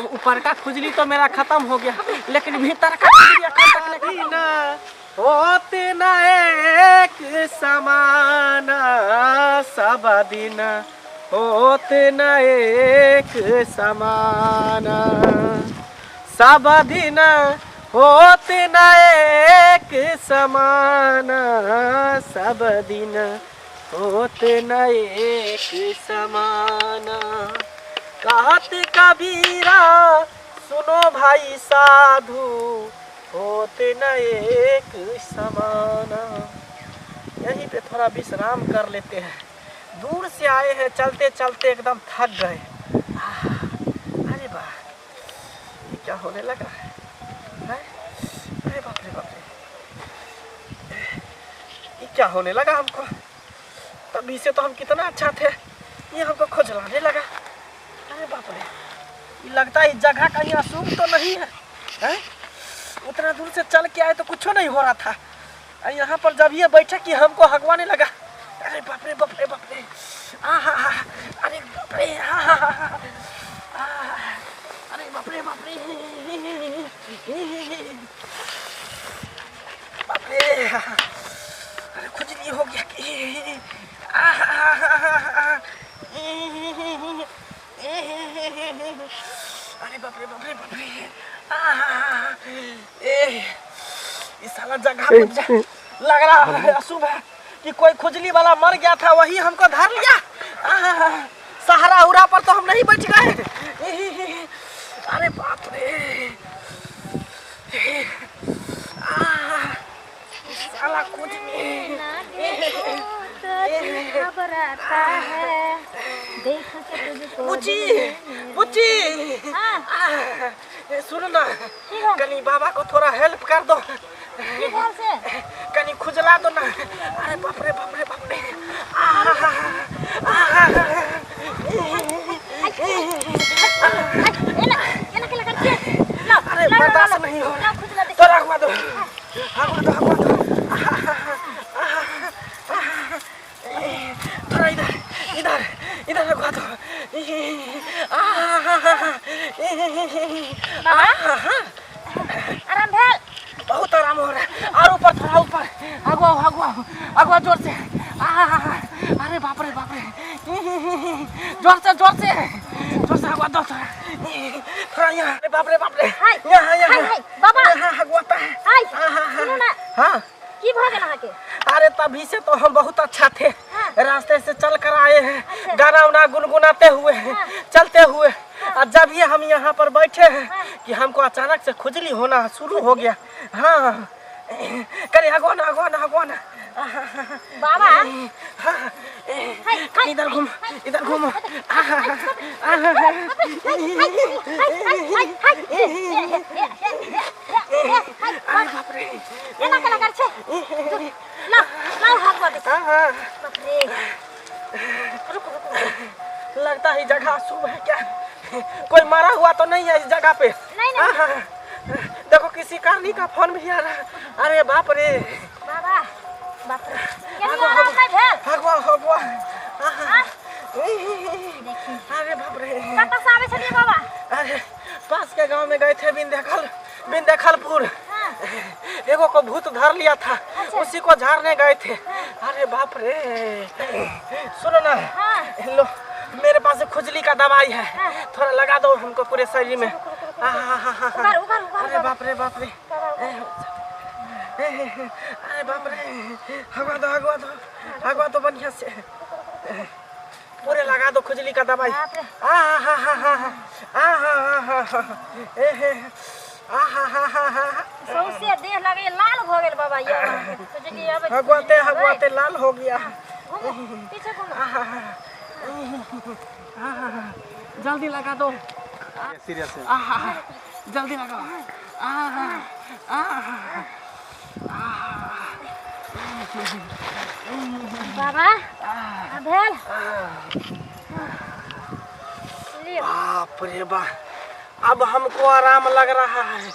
ऊपर का खुजली तो मेरा खत्म हो गया, लेकिन भीतर का खुजली अखन तक नहीं खत्म। होते न एक समाना, सब दिन होते न एक समाना, सब दिन होते न एक समाना, सब दिन होते न एक समाना। कहत कबीरा सुनो भाई साधु, होते न एक समाना। यहीं पे थोड़ा विश्राम कर लेते हैं, दूर से आए हैं, चलते चलते एकदम थक गए। अरे वाह, ये क्या होने लगा है? अरे बाप रे बाप रे, ये क्या होने लगा हमको? तभी से तो हम कितना अच्छा थे, ये हमको खुजलाने लगा। अरे बाप रे, ये लगता है इस जगह कहीं अशुभ तो नहीं है, हैं? उतना दूर से चल के आए तो कुछ नहीं हो रहा था, और यहाँ पर जब ये बैठे कि हमको हगवाने लगा। अरे बाप रे बाप रे बाप रे, आ हा हा, अरे बाप रे, आ हा हा हा, अरे बाप रे बाप रे बाप रे, अरे खुजली हो गया कि आ हा हा हा, अरे बाप रे बाप रे बाप रे, आ ए, इस साला जगह मुझे लग रहा है अशुभ है कि कोई खुजली वाला मर गया था, वही हमको धर लिया। सहारा उरा पर तो हम नहीं बच गए। अरे बाप रे, साला खुजली घबराता है, देख के तुझको। बुच्ची बुच्ची, सुनो ना, कनी बाबा को थोड़ा हेल्प कर दो, कनी खुजला दो ना। अरे बाप रे बाप रे बाप रे, अरे बर्दाश्त नहीं हो रहा, थोड़ा हगवा दो हगवा दो हगवा दो, थोड़ा इधर इधर इधर हगवा दो। आराम भेल? बहुत आराम हो रहा है। और ऊपर थोड़ा ऊपर, अगुआ अगुआ अगुआ, जोर से। अरे बाप रे बाप रे, जोर से जोर से जोर से अगुआ दो थोड़ा थोड़ा यहाँ। अरे बाप रे बाप रे, यहाँ यहाँ बाबा, यहाँ अगुआता है। सुनो ना। हाँ, की भ गेल अहाँके? अरे तभी से तो हम बहुत अच्छा थे। हाँ। रास्ते से चल कर आए हैं। अच्छा। गाना उना गुनगुनाते हुए। हाँ। चलते हुए। और जब ये हम यहाँ पर बैठे हैं। हाँ। कि हमको अचानक से खुजली होना शुरू हो गया। हाँ, करे अगवा ना अगवा ना अगवा ना। बाबा। हाँ, इधर घूम इधर घूम। अरे बाप रे, एना केना करै छै? ला ला, हगवा दे। बाप रे, रुको रुको। लगता है जगह अशुभ है क्या? कोई मरा हुआ तो नहीं है इस जगह पे? नहीं, नहीं। आहा, देखो किसी कारनी का फोन भी आ रहा है। अरे बाप रे। बाबा, बाप रे, केहन आराम नहि भेल? हगवा हगवा। आँ? अरे बाप रे। कतऽ से आबै छलियै बाबा? अरे पास के गांव में गए थे, बिंदेखल बिंदेखलपुर। हाँ। एगो को भूत धर लिया था। अच्छा। उसी को झाड़ने गए थे। अरे बाप रे, सुनो ना। हाँ। लो, मेरे पास खुजली का दवाई है। हाँ। थोड़ा लगा दो हमको पूरे शरीर में। रुको, रुको, रुको, आहा, उघार उघार उघार। अरे बाप रे बाप रे। बाबा, उघार। अरे बाप रे, हगवा दो हगवा दो हगवा दो, बढ़िया से पूरे लगा दो खुजली का दवाई। बाप रे। आ हा हा हा हा आ हा हा हा ए हे आ हा हा हा हा। सौंसे देह लगै लाल भऽ गेल बाबा, यौ अहाँके खुजली अबै। हगवाते हगवाते लाल हो गया। घुमू, पीछे घुमू। आहा, आहा, जल्दी लगा दो। सीरियस है। आहा, जल्दी लगाओ। आहा, आहा, बाबा, आ भेल, लिअ। बाप रे बाप, अब हमको आराम लग रहा है।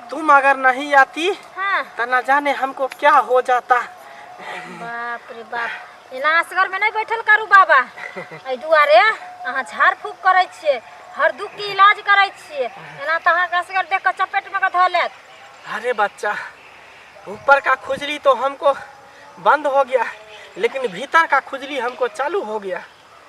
तुम अगर नहीं आती तो न जाने हमको क्या हो जाता। बाप रे बाप, एना असगर में नहि बैठल करू बाबा। एहि दुआरे अहाँ झाड़ फूक करै छियै। हर दुख के इलाज करै छियै। एना तऽ अहाँके असगर देख कऽ चपेटमे कऽ धऽ लेत। अरे बच्चा, ऊपर का खुजली तो हमको बंद हो गया, लेकिन भीतर का खुजली हमको चालू हो गया।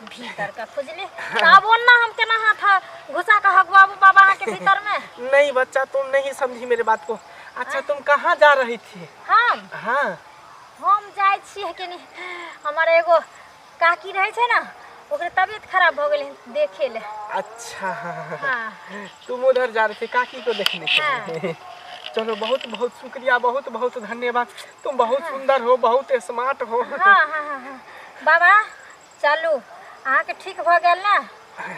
भीतर का खुजली? तऽ आब ओना हम केना हाथ घुसा कऽ हगवाबू बाबा अहाँके भीतर में? नहीं बच्चा, तुम नहीं समझी मेरे बात को। अच्छा, तुम कहाँ जा रही थी? हम? हाँ। हम जाइ छियै कनि, हमर एगो काकी रहै छै ने, ओकरे तबियत खराब भऽ गेलै, देखे ले। अच्छा। हाँ। तुम उधर जा रहे थे काकी को देखने के लिए। चलो, बहुत बहुत शुक्रिया, बहुत बहुत धन्यवाद। तुम बहुत सुंदर हो, बहुत स्मार्ट हो। हाँ हाँ हाँ हाँ बाबा चलू, अहाँके ठीक भऽ गेल ने?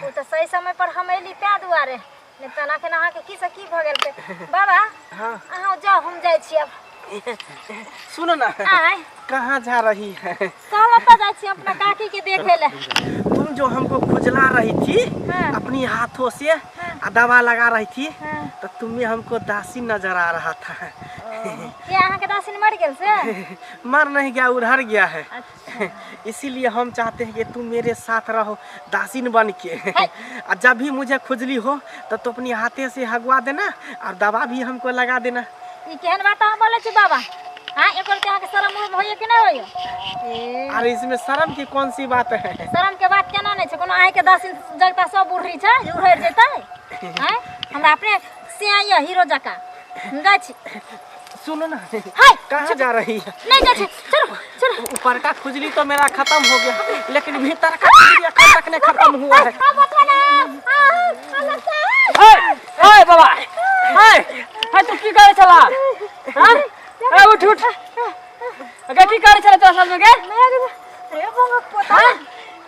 ओ तऽ सही समय पर हम एली तें दुआरे, नहि तऽ एखन अहाँके की से की भऽ गेल छै। बाबा। हाँ। अहाँ जाउ, हम जाइ छी आब। सुनो ना। आय? कहाँ जा रही है? कहलहुँ तऽ जाइ छी अपना काकी के देखे ले। तुम जो हमको खुजला रही थी अपनी हाथों से आ दवा लगा रही थी, तो तुम्हें हमको दासी नजर आ रहा था। के अहाँके दासिन मरि गेल से? मर नहीं गया, उधर गया है। अच्छा। इसीलिए हम चाहते हैं कि तुम मेरे साथ रहो दासिन बन के, और जब भी मुझे खुजली हो तो तू अपनी हाथे से हगवा देना और दवा भी हमको लगा देना। ई केहन बात अहाँ बोलै छी बाबा? हाँ, एकर के अहाँके शरम उरम होइए कि नहि होइए? ए, अरे, इसमें शर्म की कौन सी बात है? शरम के बात केना नहि छै? कोनो अहाँके दासिन जगता सब उड़री छै जे उड़ि जेतै? आँय, हमरा अपने सिया हीरो जकाँ। हम जाइ छी। सुनो ना। हाय। कहाँ जा रही है? नहीं जाइ छी, चलो चलो। ऊपर का खुजली तो मेरा खत्म हो गया, लेकिन भीतर का खुजली अभी तक नहीं खत्म हुआ है। आ बतवा ना, आ आ लगता है। ओए ओए बाबा, ओए हाय, तू की करे छला? हां, ए उठ उठ गे, की करे छला तोरा साथ में गे? रे बंगा पोता,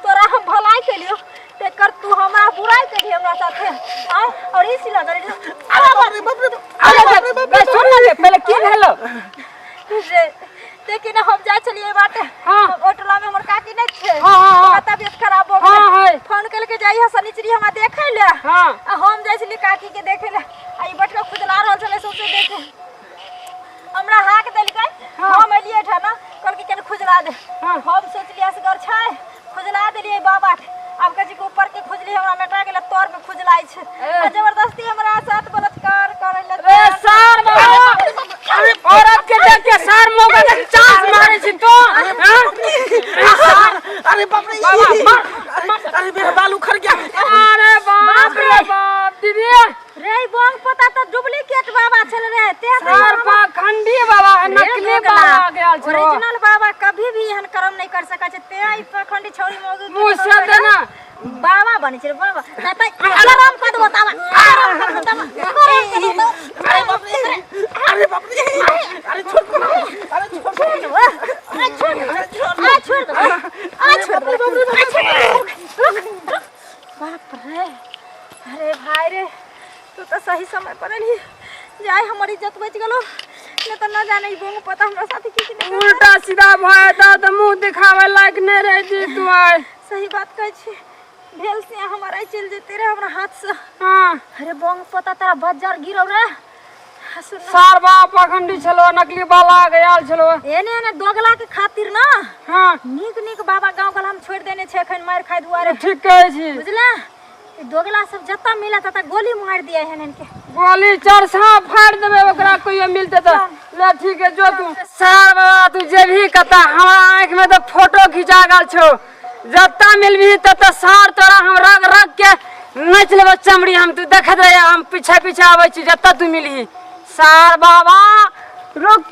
तोरा हम भलाई केलियो तेकर तू हमरा बुराई केली हमरा साथे। आय और ई सिला दे। अरे बाप रे बाप रे बाप। अरे बे, सुन ना बे, पहले की भेलो? रे देखी ना, हम जाइ छलियै बाटे। होटला में हमर काकी नहीं छै। हाँ, हाँ, हाँ। ओकर तबियत खराब हो हाँ, गेलै। हाँ। फोन केलकै जाइए शनिचरी हमरा देखै ले। आ हम जाइ छलियै काकी के देखै ले, आ ई बैठ के खुजला रहल छलै सौंसे। देखे हमरा हाक देलकै। हम एलियै एहिठाम, कहलकै कनि खुजला दे। हम सोचलियै असगर छै, खुजला देलियै बाबा के। आब कहै छै कि ऊपर के खुजली हमरा मेटा गेलै, तर में खुजलाइ छै आ जबरदस्ती हमरा साथ बलात्कार करै ले। ए सार बाबा, औरत के देख के सार मौका के चांस मारे छी तू? हां। अरे बाप रे! बाबा, मार। अरे अरे, मेरा बाल उखड़ गया। अरे बाप रे बाप, दीदी। रे बोंग पोता तऽ डुप्लीकेट बाबा छल रे ते। सार पाखंडी बाबा, नकली बाबा गेल छो। ओरिजिनल बाबा कभी भी एहन कर्म नहीं कर सकै छै। ते ई पाखंडी छौरी मौगी के मुँह से देना। बाबा बनै छै रे बाबा। ता ता आराम कर दबो ताबा, आराम कर दबो ताबा, आराम कर दबो। अरे बाप रे, अरे बाप रे, अरे छोड़ दो, अरे छोड़ दो। आ छोड़ दो, आ छोड़ दो, आ छोड़ दो, आ छोड़ दो। रुक रुक। बाप रे! अरे भाई रे, तू तो सही समय पर एलही। जाय, हमर इज्जत बच गेलो, नहीं तो न जाने ई बोंग पता हमरा साथे की की नहीं करतै। उल्टा सीधा भए तऽ मुंह दिखावे लायक नहि रह जी तू आइ। सही बात कहै छी, भेल से हमर आइ चलि जेते रे हमरा हाथ से। अरे बोंग पोता, तोरा बज्जर गिरौ रे। आ सुन ना, सार बाबा पाखंडी छलो, नकली बाला गयाल छलो। एने एने दोगला के खातिर ना नीक नीक बाबा गाँव गला हम छोड़ि देने छै एखन मारि खाइ दुआरे। ठीक कहै छी। बुझला, ई दोगला सब जतऽ मिलत ततऽ गोली मारि दिया एहन एहन के। गोली चार सांप फाड़ देबै ओकरा कोई मिलते तऽ। ले ठीक है, जो तू। सार बाबा, तू जेबही कतऽ? हमरा आँखि में तऽ फोटो खिंचा गेल छौ। जतऽ मिलबही ततऽ सार तोरा हम रग रग के नोचि लेबो चमड़ी हम। तू देखैत रहिया, हम पीछे पीछे आबै छी जतऽ तू मिलही। सार बाबा, रुक।